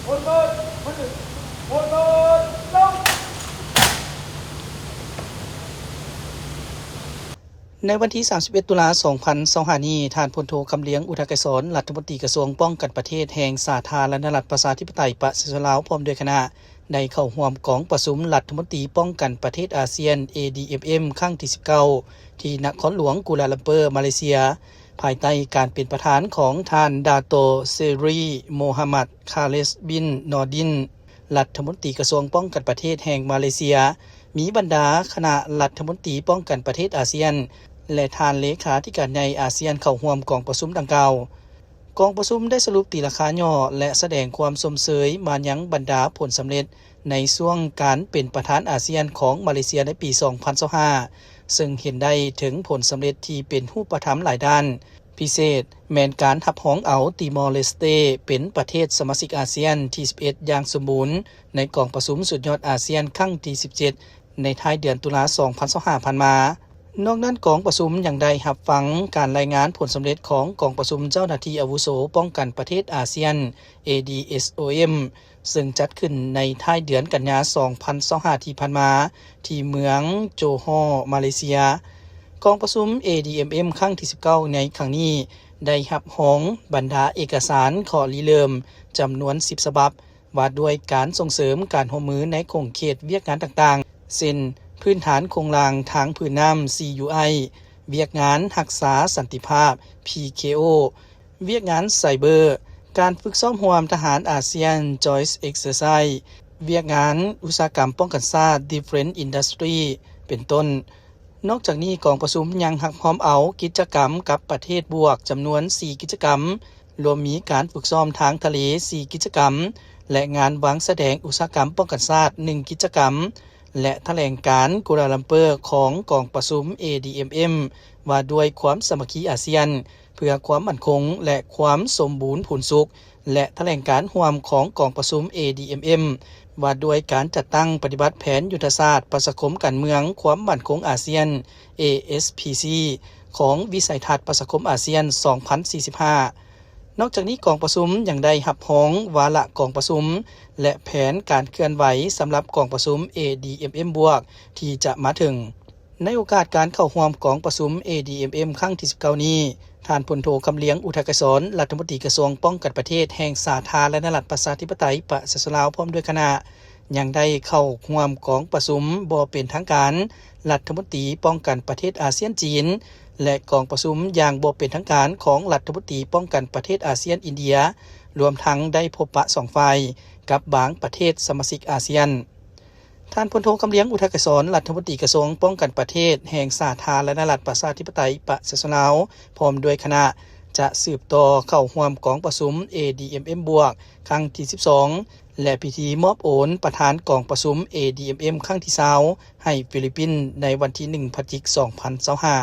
ໃນວັນທີສາມສິບເອັດ ຕຸລາ ສອງພັນຊາວຫ້ານີ້, ທ່ານ ພົນໂທ ຄຳລຽງ ອຸທະກະສອນ ລັດຖະມົນຕີກະຊວງປ້ອງກັນປະເທດແຫ່ງສາທາລະນະລັດປະຊາທິປະໄຕປະຊາຊົນລາວ ພ້ອມດ້ວຍຄະນະ ໄດ້ເຂົ້າຮ່ວມກອງປະຊຸມລັດຖະມົນຕີປ້ອງກັນປະເທດອາຊຽນ ເອດີເອັມເອັມ ຄັ້ງທີສິບເກົ້າ ທີ່ນະຄອນຫຼວງກູລາລັມເປີ ມາເລເຊຍ, ພາຍໃຕ້ການເປັນປະທານຂອງທ່ານ ດາໂຕ ເຊຣີ ໂມຮາມັດ ຄາເລສ ບິນ ນໍດິນ ລັດຖະມົນຕີກະຊວງປ້ອງກັນປະເທດແຫ່ງມາເລເຊຍ, ມີບັນດາຄະນະລັດຖະມົນຕີປ້ອງກັນປະເທດອາຊຽນ ແລະ ທ່ານເລຂາທິການໃຫຍ່ອາຊຽນເຂົ້າຮ່ວມກອງປະຊຸມດັ່ງກ່າວ. ກອງປະຊຸມໄດ້ສະຫຼຸບຕີລາຄາຫຍໍ້ ແລະ ສະແດງຄວາມຊົມເຊີຍມາຍັງບັນດາຜົນສຳເລັດໃນຊ່ວງການເປັນປະທານອາຊຽນຂອງມາເລເຊຍໃນປີສອງພັນຊາວຫ້າ ເຊິ່ງເຫັນໄດ້ເຖິງຜົນສຳເລັດທີ່ເປັນຮູບປະທຳຫຼາຍດ້ານ, ພິເສດແມ່ນການຮັບຮອງເອົາຕີມໍເລສເຕເປັນປະເທດສະມາຊິກອາຊຽນທີສິບເອັດຢ່າງສົມບູນ ໃນກອງປະຊຸມສຸດຍອດອາຊຽນຄັ້ງທີສິບເຈັດ ໃນທ້າຍເດືອນຕຸລາ ສອງພັນຊາວຫ້າ ຜ່ານມາ. ນອກນັ້ນ, ກອງປະຊຸມຍັງໄດ້ຮັບຟັງການລາຍງານຜົນສຳເລັດຂອງກອງປະຊຸມເຈົ້າໜ້າທີ່ອາວຸໂສປ້ອງກັນປະເທດອາຊຽນ ເອດີເອສໂອເອັມ ເຊິ່ງຈັດຂຶ້ນໃນທ້າຍເດືອນກັນຍາ ສອງພັນຊາວຫ້າ ທີ່ຜ່ານມາ ທີ່ເມືອງໂຈຮໍ ມາເລເຊຍ. ກອງປະຊຸມ ເອດີເອັມເອັມ ຄັ້ງທີສິບເກົ້າ ໃນຄັ້ງນີ້ ໄດ້ຮັບຮອງບັນດາເອກະສານຂໍ້ລິເລີ່ມຈຳນວນສິບສະບັບ ວ່າດ້ວຍການສົ່ງເສີມການຮ່ວມມືໃນຂົງເຂດວຽກງານຕ່າງໆ ເຊັ່ນ ພື້ນຖານໂຄງລ່າງທາງພື້ນນ້ຳ ຊີຢູໄອ, ວຽກງານຮັກສາສັນຕິພາບ ພີເຄໂອ, ວຽກງານໄຊເບີ, ການຝຶກຊ້ອມຮ່ວມທະຫານອາຊຽນ ຈອຍເອັກເຊີໄຊ, ວຽກງານອຸດສາຫະກຳປ້ອງກັນຊາດ ດີເຟນອິນດັສທຣີ ເປັນຕົ້ນ. ນອກຈາກນີ້, ກອງປະຊຸມຍັງຮັບຮອມເອົາກິດຈະກຳກັບປະເທດບວກຈຳນວນສີ່ກິດຈະກຳ, ລວມມີການຝຶກຊ້ອມທາງທະເລສີ່ກິດຈະກຳ ແລະ ງານວາງສະແດງອຸດສາຫະກຳປ້ອງກັນຊາດໜຶ່ງກິດຈະກຳ ແລະ ຖະແຫຼງການກູລາລັມເປີຂອງກອງປະຊຸມ ເອດີເອັມເອັມ ວ່າດ້ວຍຄວາມສາມັກຄີອາຊຽນ ເພື່ອຄວາມໝັ້ນຄົງ ແລະ ຄວາມສົມບູນພູນສຸກ ແລະ ຖະແຫຼງການຮ່ວມຂອງກອງປະຊຸມ ເອດີເອັມເອັມ ວ່າດ້ວຍການຈັດຕັ້ງປະຕິບັດແຜນຍຸດທະສາດປະຊາຄົມການເມືອງຄວາມໝັ້ນຄົງອາຊຽນ ເອເອສພີຊີ ຂອງວິໄສທັດປະຊາຄົມອາຊຽນ ສອງພັນສີ່ສິບຫ້າ. ນອກຈາກນີ້, ກອງປະຊຸມຍັງໄດ້ຮັບຮອງວາລະກອງປະຊຸມ ແລະ ແຜນການເຄື່ອນໄຫວສຳລັບກອງປະຊຸມ ເອດີເອັມເອັມ ບວກ ທີ່ຈະມາເຖິງ. ໃນໂອກາດການເຂົ້າຮ່ວມກອງປະຊຸມ ເອດີເອັມເອັມ ຄັ້ງທີສິບເກົ້ານີ້, ທ່ານ ພົນໂທ ຄຳລຽງ ອຸທະກະສອນ ລັດຖະມົນຕີກະຊວງປ້ອງກັນປະເທດແຫ່ງສາທາລະນະລັດປະຊາທິປະໄຕປະຊາຊົນລາວ ພ້ອມດ້ວຍຄະນະ ຍັງໄດ້ເຂົ້າຮ່ວມກອງປະຊຸມບໍ່ເປັນທາງການລັດຖະມົນຕີປ້ອງກັນປະເທດອາຊຽນຈີນ ແລະ ກອງປະຊຸມຢ່າງບໍ່ເປັນທາງການຂອງລັດຖະມົນຕີປ້ອງກັນປະເທດອາຊຽນອິນເດຍ, ລວມທັງໄດ້ພົບປະສອງຝ່າຍກັບບາງປະເທດສະມາຊິກອາຊຽນ. ທ່ານ ພົນໂທ ຄຳລຽງ ອຸທະກະສອນ ລັດຖະມົນຕີກະຊວງປ້ອງກັນປະເທດແຫ່ງສາທາລະນະລັດປະຊາທິປະໄຕປະຊາຊົນລາວ ພ້ອມດ້ວຍຄະນະ ຈະສືບຕໍ່ເຂົ້າຮ່ວມກອງປະຊຸມ ເອດີເອັມເອັມ ບວກ ຄັ້ງທີສິບສອງ ແລະ ພິທີມອບໂອນປະທານກອງປະຊຸມ ເອດີເອັມເອັມ ຄັ້ງທີຊາວ ໃຫ້ຟີລິບປິນໃນວັນທີໜຶ່ງ ພະຈິກ ສອງພັນຊາວຫ້າ.